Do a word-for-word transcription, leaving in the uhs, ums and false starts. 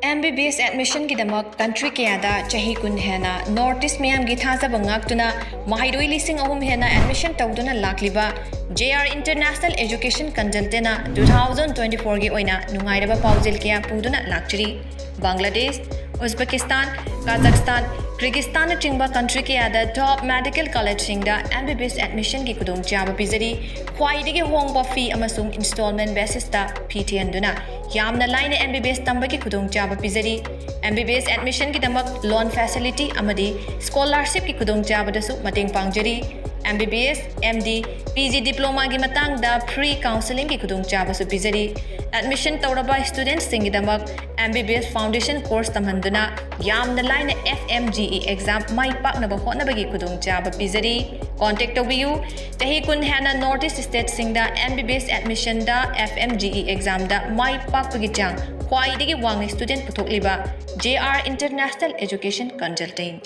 M B B S admissionꯒꯤꯗꯃꯛ country ꯀꯌꯥꯗ ꯆꯍꯤ ꯀꯨꯟ ꯍꯦꯟꯅ North East ꯃꯤꯌꯥꯝꯒꯤ ꯊꯥꯖꯕ ꯉꯥꯛꯇꯨꯅ ꯃꯍꯩꯔꯣꯏ ꯂꯤꯁꯤꯡ ꯑꯍꯨꯝ ꯍꯦꯟꯅ admission ꯇꯧꯗꯨꯅ ꯂꯥꯛꯂꯤꯕ J R International Education Consultantꯅ two thousand twenty fourꯒꯤ ꯑꯣꯏꯅ ꯅꯨꯡꯉꯥꯏꯔꯕ ꯄꯥꯎꯖꯦꯜ ꯀꯌꯥ ꯄꯨꯗꯨꯅ ꯂꯥꯛꯆꯔꯤ꯫ ꯕꯪꯒ꯭ꯂꯥꯗꯦꯁ, ꯎꯖꯕꯦꯀꯤꯁꯇꯥꯟ, ꯀꯥꯖꯥꯛꯁꯇꯥꯟ, ꯀ꯭ꯔꯤꯒꯤꯁꯇꯥꯟꯅꯆꯤꯡꯕ country ꯀꯌꯥꯗ top medical collegeꯁꯤꯡꯗ M B B S admissionꯒꯤ ꯈꯨꯗꯣꯡꯆꯥꯕ ꯄꯤꯖꯔꯤ꯫ ꯈ꯭ꯋꯥꯏꯗꯒꯤ ꯍꯣꯡꯕ fee ꯑꯃꯁꯨꯡ installment basisꯇ ꯐꯤ ꯊꯤꯍꯟꯗꯨꯅ ꯌꯥꯝꯅ ꯂꯥꯏꯅ M B B S ꯇꯝꯕꯒꯤ ꯈꯨꯗꯣꯡꯆꯥꯕ ꯄꯤꯖꯔꯤ꯫ M B B S admissionꯒꯤꯗꯃꯛ loan facility ꯑꯃꯗꯤ scholarshipꯀꯤ ꯈꯨꯗꯣꯡꯆꯥꯕꯗꯁꯨ ꯃꯇꯦꯡ ꯄꯥꯡꯖꯔꯤ꯫ M B B S, M D, P G diplomaꯒꯤ ꯃꯇꯥꯡꯗ free counselingꯒꯤ ꯈꯨꯗꯣꯡꯆꯥꯕꯁꯨ ꯄꯤꯖꯔꯤ꯫ Admission ꯇꯧꯔꯕ studentꯁꯤꯡꯒꯤꯗꯃꯛ M B B S foundation course ꯇꯝꯍꯟꯗꯨꯅ ꯌꯥꯝꯅ ꯂꯥꯏꯅ F M G E exam ꯃꯥꯏ ꯄꯥꯛꯅꯕ ꯍꯣꯠꯅꯕꯒꯤ ꯈꯨꯗꯣꯡꯆꯥꯕ ꯄꯤꯖꯔꯤ꯫ Contact ꯇꯧꯕꯤꯌꯨ꯫ ꯆꯍꯤ ꯀꯨꯟ ꯍꯦꯟꯅ North East stateꯁꯤꯡꯗ M B B S admissionꯗ F M G E examꯗ ꯃꯥꯏ ꯄꯥꯛꯄꯒꯤ ꯆꯥꯡ ꯈ꯭ꯋꯥꯏꯗꯒꯤ ꯋꯥꯡꯅ student ꯄꯨꯊꯣꯛꯂꯤꯕ J R International Education Consultant꯫